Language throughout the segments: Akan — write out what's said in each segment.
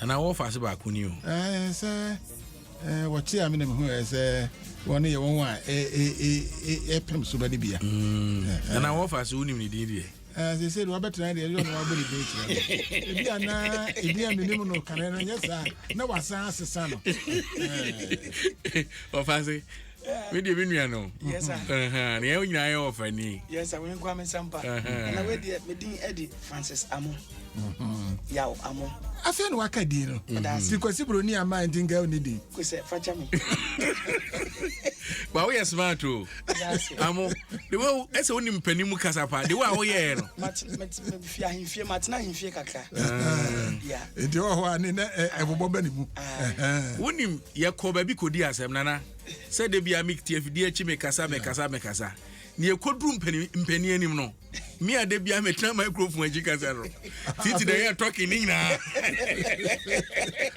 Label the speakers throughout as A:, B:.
A: Anaa wɔfa ase baako ni o.
B: Ɛɛ sɛ ɛɛ wɔte a mi na mi hu ɛ sɛ wɔn yɛ wɔn a ɛ ɛ ɛ ɛpem so ba ne bia.
A: Anaa wɔfa ase wonim ne din deɛ.
B: Ɛɛ sɛ sɛ wɔbɛtena deɛ ɛyɛ ɔno wabɔ ne din kyerɛ no. Ebi anaa ebi a mi nim no kane no nyɛ saa na wasan asesa no.
A: Wɔfa ase. Me deɛ me nua no.
C: Yes sir.
A: Ne yɛn nyinaa yɛ wɔfa ni.
C: Yes sir, wɔn nkwa me nsampa. Na wei deɛ me din ɛde Francis Amo. Yaw Amo.
B: Afei na waka din no. Ti Kwasi Broni ama nti nka ɔni din.
C: Kwesɛ fakyɛ me.
A: Ba woyɛ smart o. Amo. De wo ɛsɛ wonim panin mu kasa pa. De wo a woyɛɛ no.
C: Mat mat fi ahemfie matena ahemfie kakra. Yeah.
B: Nti wɔ hɔ a ne na ɛbobɔ bɛ ne mu.
A: Wonim yɛkɔ baabi kɔdi asɛm nana sɛ da bia mete afidie akyi mekasa mekasa mekasa ne yɛkɔduru mpanin anim no me a da bia metena microphone akyi kasa no titi na yɛ tɔke ne nyinaa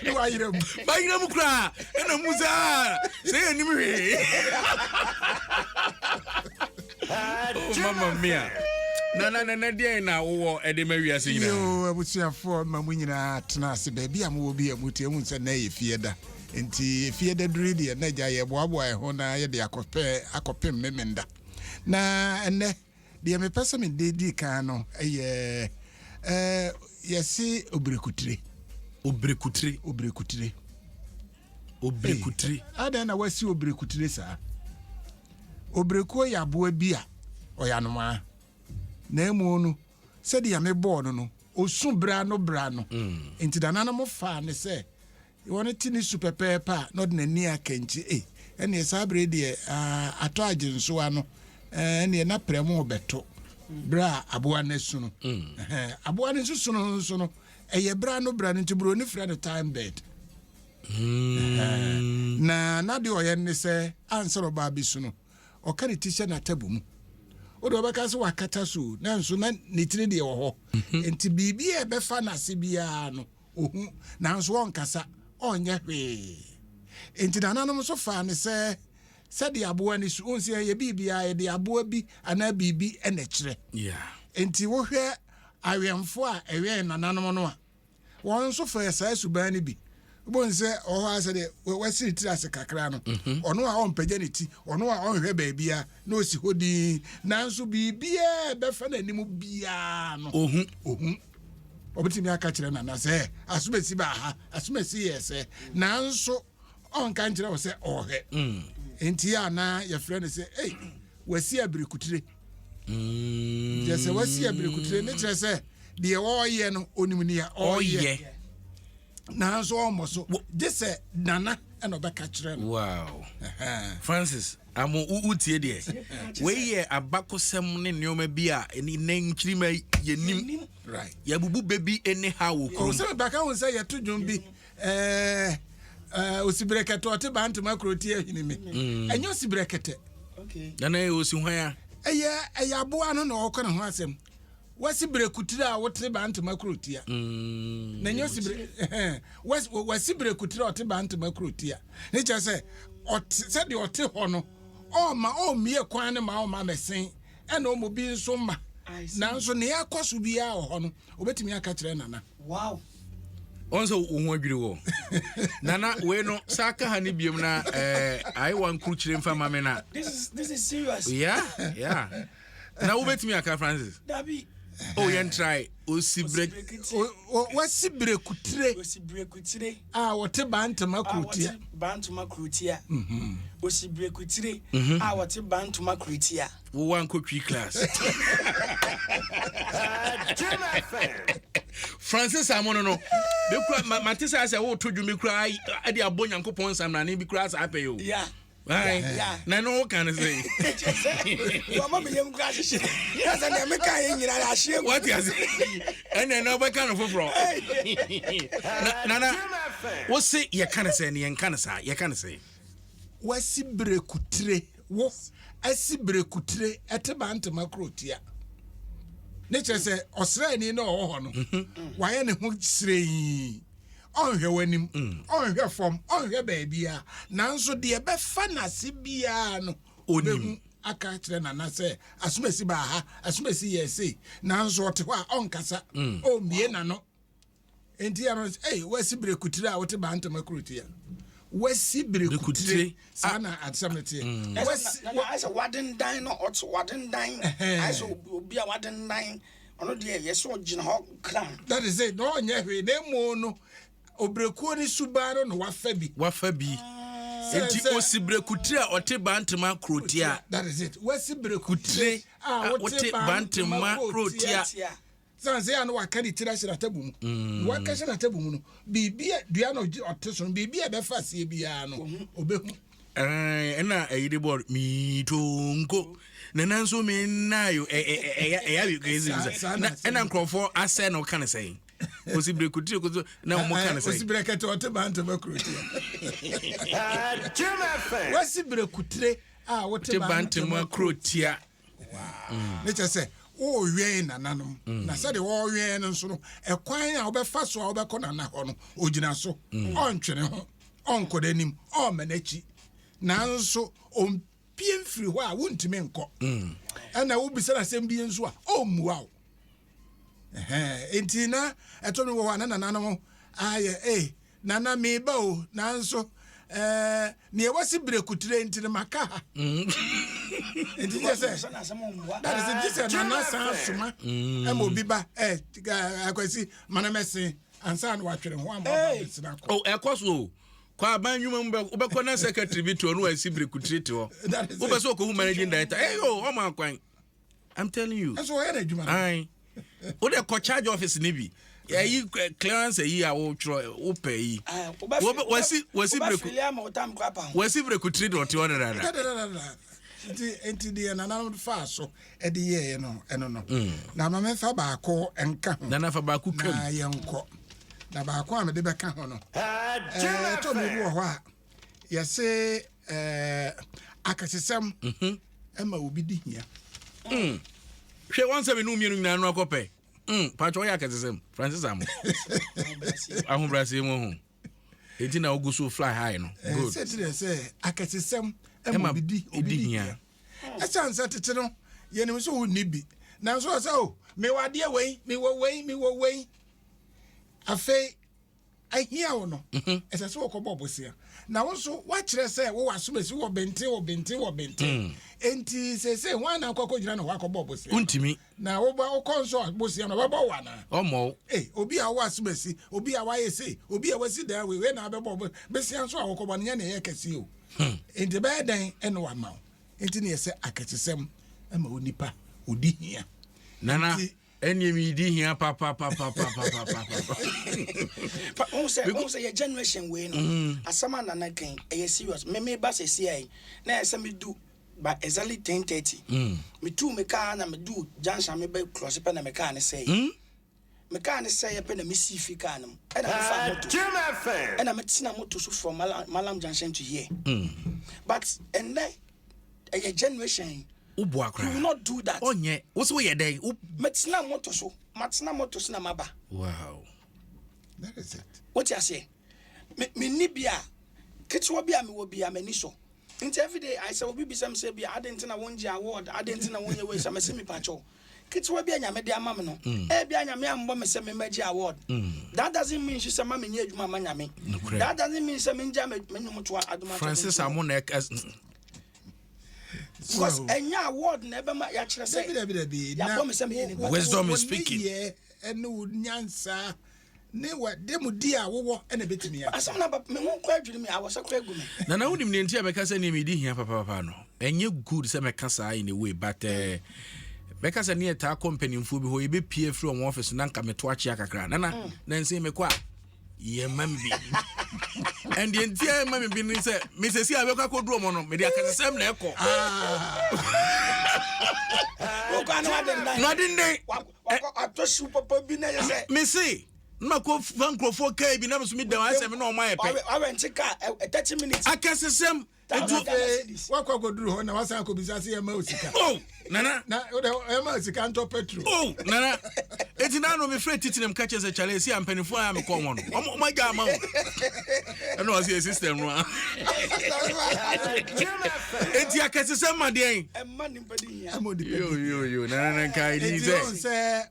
B: ne wayerɛ mu
A: bayerɛ mu koraa ɛna mu saa sɛ yɛnim hwee. Oh, mama mia. Na na na na deɛn na wowɔ ɛde ma wiase nyinaa?
B: Yoo, abusuafoɔ ma mo nyinaa tena ase baabi a mowɔ bi a motie hu sɛ na ɛyɛ fie da. Nti fie da duru deɛ na agya yɛboaboa ɛho na yɛde akɔpɛ akɔpem memenda. Na ɛnɛ deɛ mepɛ sɛ mede di kan no ɛyɛ ɛɛ yɛse obirekutire.
A: Obirekutire.
B: Obirekutire.
A: Obirekutire.
B: Adɛn na wasi obirekutire saa? Obirekuo yɛ aboa bi a ɔyɛ anomaa. Na emu no, sɛdeɛ mebɔɔ no no, osu berɛ ano berɛ ano. Mm. Nti nananom faa ne sɛ wɔn te ne su pɛpɛɛpɛ a na ɔde n'ani akankyi. Ei, ɛneɛ saa berɛ deɛ atɔ agye nso ano. Ɛneɛ na prɛ mu rebɛto berɛ a aboa no asu no. Mm. Aboa no nso su no nso no, ɛyɛ berɛ ano berɛ ano nti buroni frɛ no time bird. Mm. Na n'ade ɔyɛ ne sɛ ansa na ɔba abɛsu no, ɔka ne ti hyɛ n'atabu mu. Wode ɔbɛka sɛ wakata so nanso na ne tiri deɛ wɔ hɔ. Mhm. Nti biribi a ɛbɛfa n'ase biara no, ohu nanso ɔnkasa, ɔnyɛ hwee. Nti nananom nso faa ne sɛ sɛdeɛ aboa no su, wohu sɛ yɛyɛ biribiara yɛde aboa bi anaa biribi na ɛkyerɛ. Nti wohwɛ awɛmfo a ɛwɛn nananom no a, Wɔn nso faa saa suban no bi. Wobɛhu sɛ ɔwɔ hɔ a sɛdeɛ wasiri tiri ase kakra no, mhm. ɔno a ɔmpagya ne ti, ɔno a ɔnhwɛ baabia na ɔsi hɔ din, nanso biribiara ɛbɛfa n'anim biara no,
A: ohu.
B: Ohu. Ɔbɛtumi aka kyerɛ nana sɛ asomasi baa ha, asomasi yɛ sɛ, nanso ɔnka nkyerɛ wo sɛ ɔhwɛ. Mm. Nti a na yɛfrɛ no sɛ, ei, wasi abirikutire. Mm. Kyerɛ sɛ wasi abirikutire ne kyerɛ sɛ deɛ ɔreyɛ no onim nea ɔreyɛ nanso ɔmmɔ so gye sɛ nana ɛna ɔbɛka kyerɛ no.
A: Wow. Francis amo wotie deɛ wei yɛ abakɔsɛm ne nneɛma bi a ne nkyirima yɛnim yɛbubu bɛ bi ne ha wɔ kurom.
B: Sɛ mebɛka ho sɛ yɛto dwom bi ɛɛ osibrɛkɛtɛ ɔte bantama kuro ti ahini mi mm. ɛnyɛ osibrɛkɛtɛ.
A: Nana yɛ osi hwan a.
B: Ɛyɛ ɛyɛ aboa no na ɔkɔ ne ho asɛm wasi berekutire a wote bantama kuro tia. Mm. Na ɛnyɛ osibere ɛhɛn wasi wasi berekutire a ɔte bantama kuro tia ne kyerɛ sɛ ɔte sɛdeɛ ɔte hɔ no ɔma ɔmmie kwan no ma ɔma mɛsen ɛna ɔmo bi nso ma nanso nea akɔ so biara wɔ hɔ no obetumi aka kyerɛ nana.
C: Wow.
A: Wɔn sɛ wo ho adwiri wɔ. Nana wei no saa ka ha ne biom na ɛɛ eh, ayewa nkurukyire nfa ma me na.
C: This is serious.
A: Yeah. Na wobɛtumi aka Francis.
C: Dabi.
A: Oh yɛn try osi bre.
B: Wasi brekutire.
C: Osi brekutire.
B: A wɔte bantama kurutia.
C: A wɔte bantama kurutia. Mhm. Osi brekutire. Mhm. A wɔte bantama kurutia.
A: Wo wankɔ twi class. Francis Amono no bi kura ma ma te sɛ asɛ woto dwom bi kura de abɔ Nyankopɔn nsamrane bi kura saa pɛ yi o.
C: Yeah.
A: Na ɛno wo ka no sɛ.
C: Wama me yam kura hyehye. Na sɛ nea meka yɛ nyina yɛ ahyeɛ.
A: Wate ase. Ɛnna ɛna wobɛka no foforɔ. Na nana wo se yɛka no sɛ ne yɛnka no saa yɛka no sɛ.
B: Wasi berekutire wo asi berekutire ɛte bantama kurotia ne kyerɛ sɛ ɔsraani na ɔwɔ hɔ no mhm. wayɛ ne ho srɛi ɔnhwɛ w'anim mm. ɔnhwɛ fam ɔnhwɛ baabiara nanso deɛ ɛbɛfa n'ase biara no ɔbɛhu aka kyerɛ nana sɛ asomasi baa ha asomasi yɛ sei nanso ɔte hɔ a ɔnkasa mm. ɔmmie n'ano. Nti ano ei wasi berekutire a wote Bantama kurotia. Wasi berekutire saa na asɛm no teɛ.
C: Mm. Wasi na ayɛ sɛ wadendan no ɔte wadendan ayɛ sɛ obi a wadendan ɔno deɛ yɛ sɛ ɔgyina hɔ kram.
B: That is it na ɔnyɛ hwee na emu no obrekuo ne suban no na wafa bi.
A: Wafa bi. Nti osi berekutire a ɔte Bantama kurotia.
B: That is it wasi berekutire a wote
A: Bantama kurotia.
B: Sane sɛ a na waka ne tiri ahyɛ n'atabu mu. Mm. Na waka hyɛ n'atabu mu no, biribi a dua na ɔte so no, biribi a ɛbɛfa aseɛ biara no, ɔbɛhu.
A: Ɛna ɛyi de bɔɔl miitonko na nanso mi nnayo ɛyɛ ɛyɛ crazy sɛ ɛna nkurɔfoɔ asɛ na ɔka ne sɛn osi berekutire koso na wɔn ka ne sɛn.
B: Osi berekete ɔte bantama kuroti. Wasi berekutire a wote
A: bantama kurotia.
B: Ne kyerɛ sɛ wɔrewɛn nananom mm. na sɛdeɛ wɔrewɛn no nso no ɛkwan a wobɛfa so a wobɛkɔ nana hɔ no ɔgyina so mm. ɔntwe ne ho ɔnkɔ n'anim ɔmma n'akyi nanso ɔmpie mfiri hɔ a wontumi nkɔ mm. ɛna wobisa no asɛm bi nso a ɔmmua wo nti na ɛtɔ no wɔ hɔ a na nananom ayɛ ee nana meba o nanso ɛɛ nea wasi berekutire nti no maka ha mm. nti kyɛ sɛ that is gye sɛ nana san soma mm. ɛma obi ba ɛ akwasi mana mɛsen ansa na watwere ho ama ɔba bɛsena kɔ.
A: Oh, ɛkɔ so o kɔ aban nnwuma mu wobɛkɔ na secretary bi te hɔ no wasi berekutire te hɔ wobɛ sɛ ɔkɔhu managing director ɛyɛ o ɔma akwan. I'm telling you.
B: Ɛso ɔyɛ n'adwuma.
A: Ayi. O de kɔ charge office ni bi. Ɛyi eh, clearance ɛyi a wotwerɛ wopɛ yi. Wasi wasi breku. Wasi breku tiri de ɔte hɔ dada.
B: Nti nti deɛ nananom faa so ɛde yɛɛ no ɛno no. Mm. Na maame fa baako nka ho.
A: Nana fa baako twam.
B: Na yɛnkɔ. Na baako a mede bɛka ho no. Ɛɛ ɛtɔ mi bi wɔ hɔ a. Yɛse eh, akɛsesɛm mhm. ma obi di hia.
A: Mm. Hwɛ wɔn sɛ me ne mmienu nyinaa no akɔpɛ. Mm, patwɛ ɔyɛ akɛsesɛm. Francis Amo. Ahobrɛaseɛ mu ho. Enti na ogu so fly high no.
B: Eh, Good. Sɛ kyerɛ sɛ akɛsesɛm ma obi di obi di hia. Ɛsiane sɛ tete no yɛnim sɛ wonni bi. Nanso ɔsɛ o, oh, mewɔ adeɛ wei, mewɔ wei, mewɔ wei. Afei ahia wo no, mhm. ɛsɛ sɛ wɔkɔbɔ bosea. Na wo nso woakyerɛ sɛ wowɔ asomasi wɔ benten wɔ benten wɔ benten. Mm. Enti seesei hwan na akɔ akɔgyina ne hɔ akɔbɔ bosea?
A: Wontumi.
B: Na woba wokɔ nso bosea no ɔbɛbɔ wo anaa?
A: Ɔmmɔ wo.
B: Ee, obi a wowɔ asomasi, obi a wayɛ sei, obi a wasi dan wei, wei na abɛbɔ bosea nso a wokɔbɔ no nyɛ na ɛyɛ kɛse o. Hmm. Enti ɛbɛyɛ dɛn ɛna wama wo? Enti ne yɛ sɛ akɛsesɛm ma onipa odi hia.
A: Nana. Ɛnneɛ medi hia papapapapapapa.
C: Pa wohu sɛ wohu sɛ yɛ generation wei no mm. asɛm a nana kan ɛyɛ serious me me ba sɛsi ayi na ɛyɛ sɛ medu by exactly 10:30 mm. metu me kaa na medu junction me bɛ cross pɛ na me kaa ne sɛe mm. me kaa ne sɛe pɛ na mesi fi kaa no mu ɛna mefa moto ɛna metena moto so from Malam, Malam junction to here mm. but ɛnɛ ɛyɛ generation
A: Wo boa koraa.
C: He will not do that.
A: Ɔnyɛ. Wo so woyɛ dɛn? Wo.
C: Mɛtena moto so. Matena moto so na maba.
A: Wow.
B: That is it.
C: Wote aseɛ? Me me ni bi a ketewa bi a mewɔ bi a m'ani sɔ. Nti everyday I sɛ obi bisa me sɛ bi a adɛn nti na wongye award, adɛn nti na wonyɛ wei sɛ mese mepakyɛw. Ketewa bi a Nyame de ama me no, mm. ebi a Nyame ambɔ me sɛ memmɛgye award. Mm. That doesn't mean sɛ ma menyɛ adwuma ma Nyame. That doesn't mean sɛ mengya me nnwom to adoma.
A: Francis Amon
C: because ɛnyɛ award na ɛbɛma yɛakyerɛ sɛ yɛabɔ me sɛ meyɛ nipa.
A: Wisdom is speaking.
B: Ɛne wo nyansa ne wade mu di a wowɔ ɛna ɛbɛtumi
C: a. Asɛm na me ho kɔ adwiri me awɔsɛ kɔ agu me.
A: Nana wonim deɛ nti a mɛka sɛ neɛ medi hia papapapa no ɛnyɛ good sɛ mɛka saa in a way but uh, mɛka sɛ ne yɛtaa kɔ mpanimfoɔ bi hɔ yɛbɛpie afiri wɔn office na nka meto akyea kakra nana mm. nansi mekɔ a yɛma me bi ɛndeɛ nti a ɛma me bi ne sɛ mesɛsi a bɛkɔ akɔduru ɔmɔ no mede akɛsesɛm na ɛkɔ na adenden mese na makɔ fa nkurɔfoɔ kaa bi na meso meda asɛ me na ɔma yɛ pɛ akɛsesɛm
B: Etu afei wakɔ akɔduru hɔ na wasan akɔbisa sɛ yɛma wo sika.
A: Oh, nana.
B: Na wode yɛma wo sika ntɔ petrol.
A: Oh, nana. Eti na ano mefrɛ titi na meka kyerɛ sɛ kyale esi a mpanimfoɔ a mekɔ wɔn no. Ɔmo ɔmo agya ama wo. Ɛna ɔsi yɛ system no a. Eti akɛsesɛm ma deɛn?
C: Ɛma nipa di hia.
B: Ɛma onipa di hia.
A: Yo yo yo nana na nka edi
B: sɛ. Eti wɔn sɛ.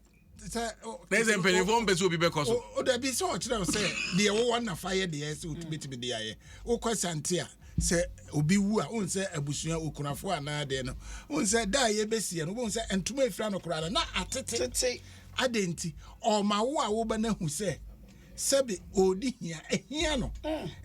B: Sɛ
A: Na sɛ mpanimfoɔ mpɛ sɛ obi bɛkɔ so.
B: O dabi, sɛ ɔkyerɛ wo sɛ deɛ wowɔ nafa yɛ deɛ sɛ wotumi de ayɛ. Wokɔ Sante a, sɛ obi wu a, wohu sɛ abusua okunafoɔ anaa deɛ no, wohu sɛ da a yɛbɛsie no, wobɛhu sɛ ntoma ɛfira no koraa no na atete.
C: Tete.
B: Adɛn nti? Ɔma wo a woba no ahu sɛ sɛbi ɔdi hia, ɛhia no.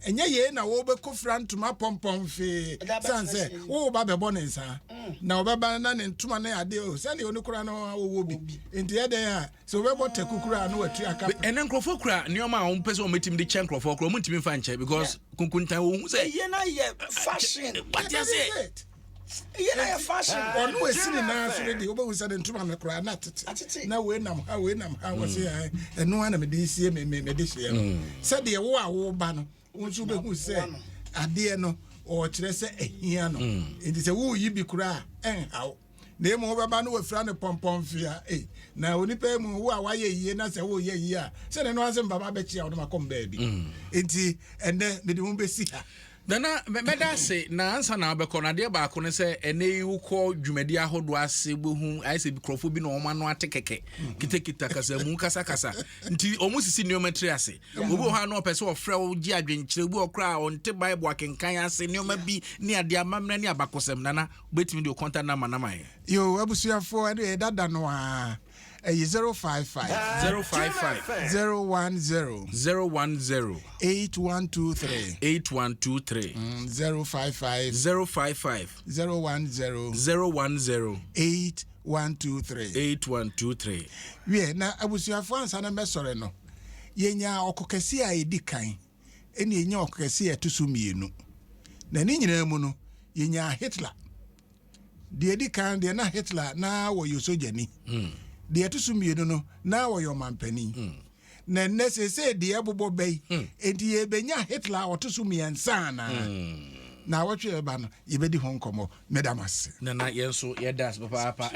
B: Ɛnyɛ yei na wobɛkɔ fira ntoma pɔmpɔn fee
C: Ɛda
B: sane
C: bɛtena
B: sɛ
C: sie.
B: wowoba bɛbɔ ne nsaa na ɔbɛba na ne ntoma ne adeɛ o, sɛdeɛ ɔno koraa no wɔwɔ bi, nti ɛdɛn a sɛ wobɛbɔ taku koraa na watu aka.
A: Ɛnɛ nkurɔfoɔ kura nneɛma a wɔmpɛ sɛ wɔmɛtumi de kyɛ nkurɔfoɔ koraa, wɔntumi mfa nkyɛ because kunkuntan wɔhu sɛ
C: Ɛyɛ na yɛ fashion.
A: Wate
B: That is
A: aseɛ.
B: it.
C: Ɛyɛ na yɛ fashion.
B: Ɔno esi ne nan so de deɛ, wobɛhu sɛ ne ntoma no koraa na tete.
C: Atete.
B: Na wei nam ha, wei nam ha, wɔ se ɛno ara na mede sie me me mede hyeɛ no, sɛdeɛ wo a woba no, wo nso wobɛhu sɛ adeɛ no ɔkyerɛ sɛ ɛhia no. Nti sɛ woreyi bi koraa a, ɛnhaw, na emu wobɛba no wafira no pɔmpɔn fia ei, na onipa yi mu wo a wayɛ yie na sɛ woyɛ yie a, sɛdeɛ no ase mbaba bɛkyia wo no makɔm baabi. Nti ɛnɛ mede ho bɛsi ha.
A: Nana, mɛda ase. Na ansa na wobɛkɔ no, adeɛ baako ne sɛ ɛnɛ yi wokɔ dwumadi ahodoɔ ase, wobɛhu ayɛ sɛ nkurɔfoɔ bi na wɔn ano ate kɛkɛ, kitakita kasamu kasakasa, nti wɔn sisi nneɛma tiri ase. Obi wɔ hɔ a na ɔpɛ sɛ ɔfrɛ wo gye adwenkyerɛ, obi wɔ koraa a ɔnte Bible akenkan ase, nneɛma bi ne adeɛ, amammerɛ ne abakɔsɛm. Nana, wobɛtumi de wo contact number nama yɛ?
B: Yo, abusuafoɔ, ɛne ɛdada no a ɛyɛ 055
A: 055
B: 010
A: 010
B: 8123.
A: 8123.
B: 055
A: 055
B: 010
A: 010
B: 8123.
A: 8123.
B: Wie na abusuafoɔ, ansa na mɛsɔre no, yɛnya ɔko kɛseɛ a ɛdi kan, ɛne yɛnya ɔko kɛseɛ a ɛto so mmienu, na ne nyinaa mu no yɛnya Hitler. Deɛ ɛdi kan deɛ, na Hitler na wɔyɛ sogyani. Deɛ ɛto so mmienu no, na wɔyɛ ɔmampanin. Na nnɛ seesei deɛ ɛbobɔ bɛyi, enti yɛbɛnya Hitler a ɔto so mmiɛnsa anaa? Na awɔtwe yɛba no, yɛbɛdi ho nkɔmmɔ. Meda mo ase.
A: Nana, yɛn nso yɛda ase papaapa.